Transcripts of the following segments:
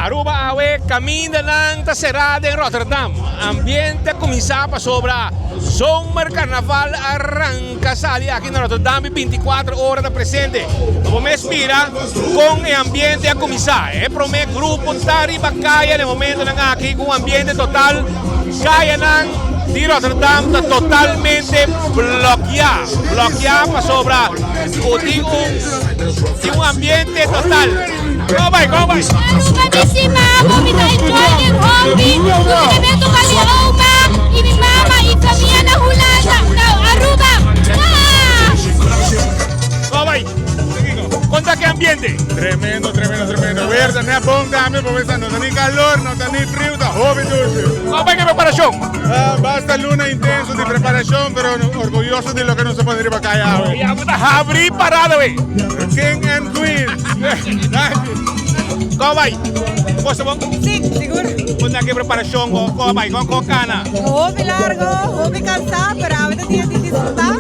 Aruba awe kamindanan ta será den Rotterdam. Ambiente a kuminsá pasobra zomerkarnaval a ranka sali aki na Rotterdam i bintikuater ora ta presente. Bo mes mira kon e ambiente a kuminsá. E promé grupo ta riba kaya na e momentonan aki ku un ambiente total. Kayanan di Rotterdam ta totalmente blokiá. Blokiá pasobra ku tin un tin un ambiente total. Kon bai, kon bai? Aruba mi stima bo, mi ta enjoy den hopi, ku mi ta bin toca mi oma y mi mama y famia na Hulanda, na Aruba. Wah! Kon bai? Kon ta ki ambiente? Tremendo, tremendo, tremendo. Weer ta net bon tambe, bo mester no ta ni calor, no ta ni friu, ta hopi dushi. Kon bai ki preparacion? Basta luna intenso di preparacion, pero orguyoso di loke nos a pone riba caya awe. Y awe ta habri parada we. King and Queen. Kon bai? Cos ta bon? Si, sigur. Kon ta ki preparacion? Kon bai? Kon kon cana? Hopi largo, hopi cansa, pero awe ta dia di disfruta.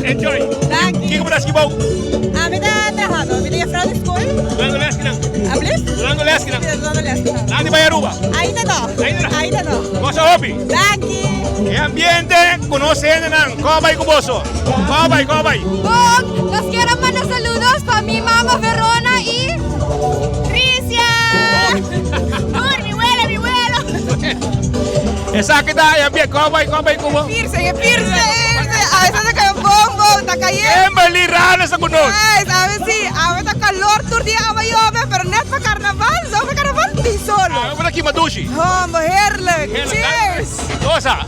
Enjoy. Danki. Kiko bo ta haci bou? Ami ta trahando, mi ta juffrouw di school. Dunando les kinan? Alblieft? Dunando les kinan? Si, dunando les kinan. Nan di bai Aruba? Ainda no. Ainda no? Ainda no. Gosa hopi? Danki. E ambiente ku nos hendenan, kon bai ku boso? Kon bai, kon bai? Bon, nos kier a manda saludos pa mi mama Verona y Tricia. Tur, mi wela, mi welo. Esaki ta e ambiente, kon bai, kon bai ku bo? Pirse, e pirse, pirse. A veces ta cae bombo, ta cayente. Kimberly Rales ta ku nos. Yes, a veces si, a veces ta calor tur dia awa yobe, pero net pa carnaval, zo pa carnaval tin solo. Awe bo ta kima dushi. Hombo, heerlijk. Cheers. Gosa.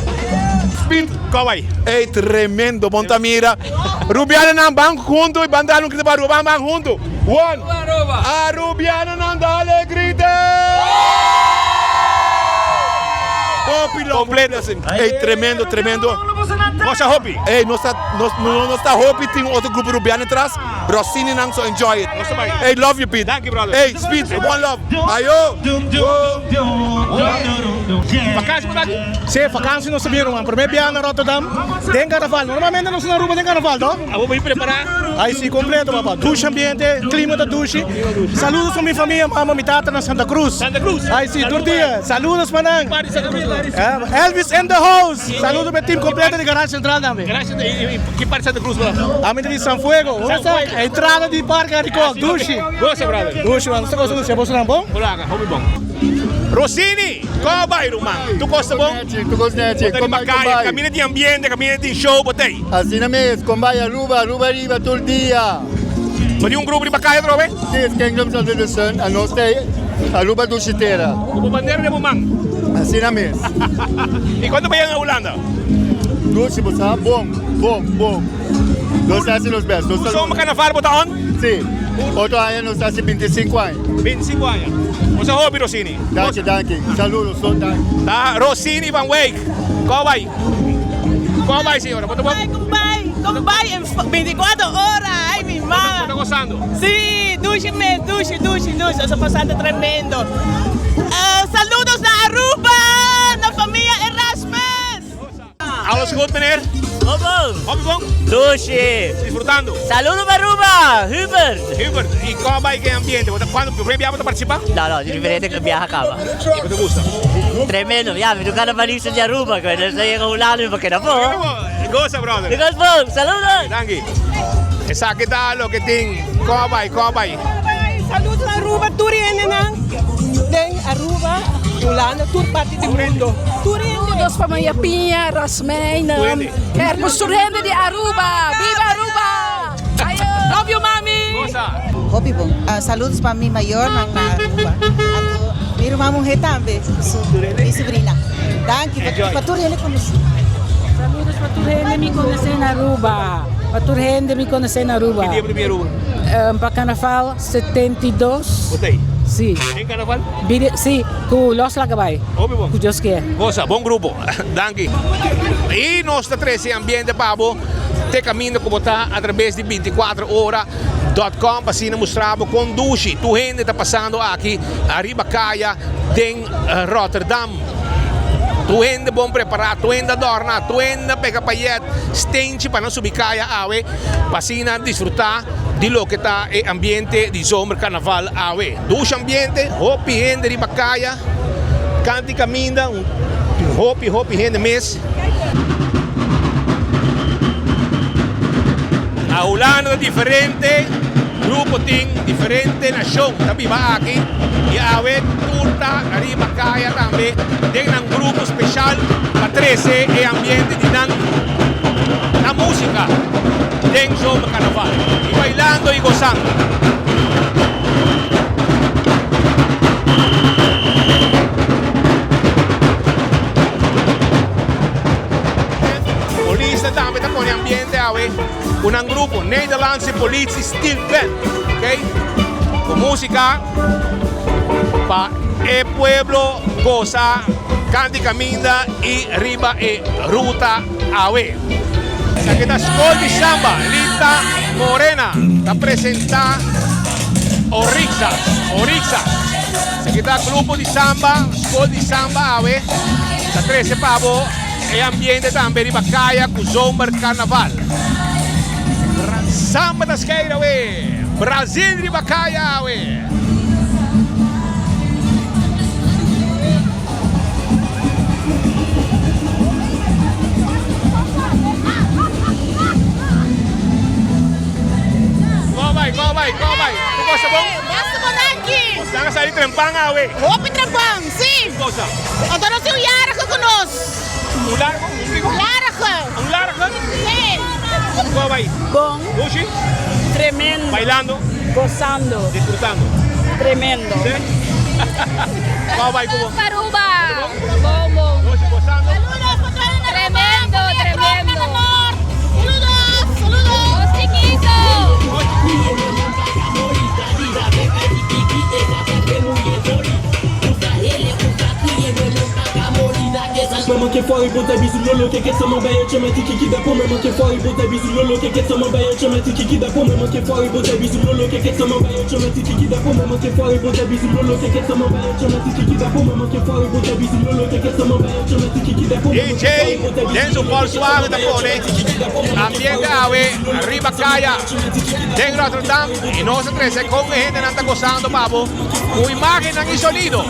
Speed. Kon bai? Ey tremendo bon ta mira. Rubianonan ban hunto y ban dal un grito pa Aruba ban ban hunto. One. Arubianonan dale grite. Hopi love. Completo. Ey tremendo tremendo. Gosa hopi. Ey nos ta nos no ta hopi tin otro grupo rubiano atras. Rossini nan so enjoy it. Ey love you Pete. Danki brother. Ey Speed one love. Ayo. Vakantie bo ta aki? Si, vakantie nos ta bin ruman. Prome biaha na Rotterdam den carnaval. Normalmente nos ta na Aruba den carnaval to. Abo bo bin prepara? Ay si, completo papa. Dushi ambiente, clima ta dushi. Saludos pa mi famia, mama, mi tata na Santa Cruz. Santa Cruz. Ay si, tur dia. Saludos pa nan. Ki parti di Santa Cruz? Elvis in the house. Saludos pa e team completo di Garage Central tambe. Garage Central, y ki parti di Santa Cruz bo ta? Ami ta di San Fuego. San Fuego. Entrada di Parke Haricot. Dushi. Gosa brother. Dushi man. Nos ta gosa dushi. Boso nan bon? Hola, hopi bon. Rossini, Ko bai ruman? Tu kos ta bon? Tu kos nechi. Bo ta riba kaya, kaminda tin ambiente, kaminda tin show, bo ta ei. Asina mes, kon bai Aruba, Aruba riba tur dia. Bo tin un grupo riba kaya atrobe? Si, es Kingdoms Under the Sun, anos ta ei Aruba dushi tera. Ku bo bandera den bo man? Asina mes. I kuantu bai na Hulanda? Dushi, bo sa, bon, bon, bon. Nos ta hasi nos best. Tur zomer karnaval bo ta on? Si. Otro aña nos ta hasi bintisinku aña. Bintisinku aña. Bo sa hopi Rossini. Danki, danki. Saludos, so danki. Ta Rossini van Wijk. Ko bai? Ko bai señora? Bo ta bon? Kon bai, kon bai en 24 ora. Ay mi mama. Bo ta gozando? Si, dushi mes, dushi, dushi, dushi. Nos a pasando tremendo. Saludos na Aruba, na famia Erasmus. Alles goed meneer? Goed bon. Hopi bon? Dushi. Disfrutando? Saludo pa Aruba, Hubert. Hubert, y con bay ke ambiente? Bo ta cuando primer biaha bo ta participa? No, no, di diferente biaha caba. Y bo ta gusta? Tremendo, ya, mi no carnavalista di Aruba, cu no sa yega Hulanda mi por keda afo. Goza brother. Di goza bon, saludos. Danki. Esaki ta loke tin. Con bay, con bay? Saludos Aruba, tur hendenan den Aruba, Hulanda, tur parti di mundo. Tur hende. Saludos pa Maya Piña, Rasmijn, Hermos, tur hende di Aruba. Viva Aruba! Ayo! Love you mami! Hopi bon. Saludos pa mi mayornan na Aruba. Anto mi ruman muhe tambe, mi sobrina. Danki pa tur hende konosí. Saludos pa tur hende mi konosé na Aruba. Pa tur hende mi konosé na Aruba. Ki dia bo ta bin Aruba? Pa Carnaval 72. Bo ta ei? Sí. Den Carnaval? Bini, sí, ku Los Laga Bai. Hopi bon. Ku Dios kier. Gosa, bon grupo. Danki. I nos ta trese e ambiente pa bo te kaminda ku bo ta atrabes di 24 ora dot com pa asina mustra bo kon dushi tur hende ta pasando aki ariba kaya den Rotterdam. Tur hende bon prepará, tur hende a dòrna, tur hende a pega payèt, stenchi pa nan subi kaya awe pa asina disfrutá di loke ta e ambiente di zomer karnaval awe. Dushi ambiente, hopi hende riba kaya, kanti kaminda, hopi hopi hende mes. Na Hulanda ta diferente grupo tin diferente nashon ta biba aki i awe tur ta riba kaya tambe den nan grupo speshal pa trese e ambiente di nan nan musika den zomerkarnaval i bailando i gosando. Polisnan tambe ta pone ambiente awe ku nan grupo Nederlandse Politie Steel Band, ok, ku músika pa e pueblo gosa kanti kaminda i riba e ruta awe. Esaki ta Skol di Samba Lita Morena ta presenta Orixas, Orixas. Esaki ta grupo di samba, skol di samba awe ta trese pa bo e ambiente tambe riba kaya ku zomer karnaval. Samba ta skeir awe, Brazil riba kaya awe. Go bai, go bai, go bai. Ku cosa bon? Basta bon danki. Bosnan a sali trempan awe. Hopi trempan, si. Ki cosa? Anto nos tin un yarige ku nos. Un largo? Un kiko? Yarige. Un large? Si. Go bai. Bon. Dushi? Tremendo. Bailando? Gozando. Disfrutando. Tremendo. Si? Go bai ku bo. Aruba. Bon bon. Dushi gozando? Saludos pa tur na Aruba. Tremendo, tremendo. Saludos, saludos. Nos chiquito. DJ Denzel Paul Suave ta pone ambiente awe riba kaya den Rotterdam y nos a trece con e hendenan ta gozando pa bo cu imagennan y sonido.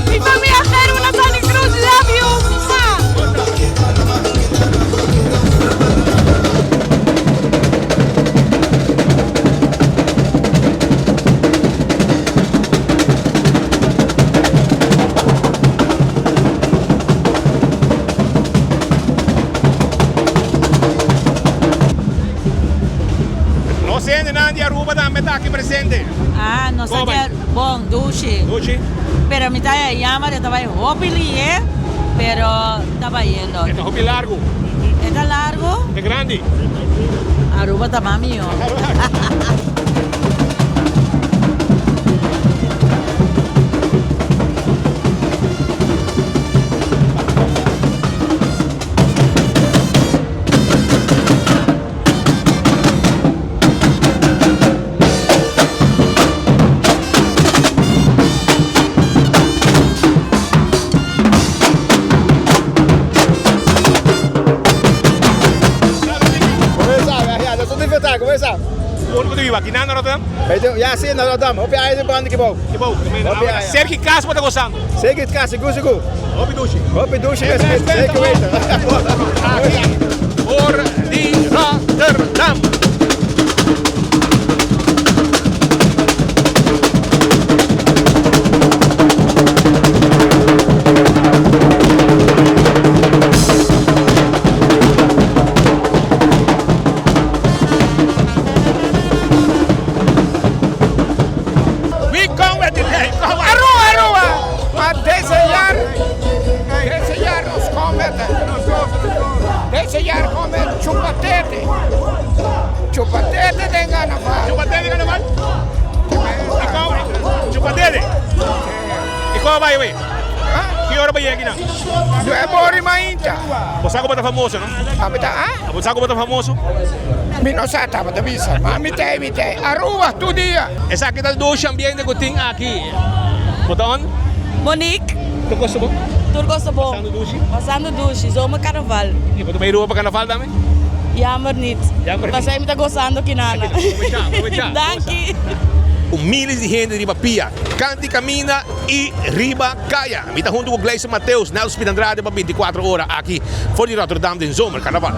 Mi famia Gerwin na Santa Cruz love you. Nos hendenan di Aruba tambe ta aki presente. Ah, nos ta di Aruba. Bon, dushi. Dushi. Pero mi ta yama de ta bai hopi lihe, pero ta bayendo. E ta hopi largu. E ta largu? E grandi. Aruba ta mas mihó. Unda bo ta biba? Kinan na Rotterdam? Ya, si, na Rotterdam. Hopi aña den banda kibou. Kibou. Hopi aña. Sergi Cas bo ta gozando? Sergi Cas, sigur, sigur. Hopi dushi. Hopi dushi, zeker weten. Aki for di Rotterdam. Bo sa ku bo ta famoso, no? Ami ta, ah? Bo sa ku bo ta famoso? Mi no sa tabata bisa, ma mi ta e, mi ta e. Aruba tur dia! Esaki ta dushi ambiente ku tin aki. Bo ta on? Monique. Tur kos ta bon? Tur kos ta bon. Pasando dushi? Pasando dushi, zomer karnaval. I bo ta bai Aruba pa karnaval tambe? Jammer niet. Jammer niet. Pasei mi ta gozando kinana. Aprovecha, aprovecha. Danki. Ku miles di hende riba pia, kanti kaminda i riba kaya. Mi ta huntu ku Gleison Mateus, Nelson Speed Andrade pa 24 ora aki for di Rotterdam den zomer karnaval.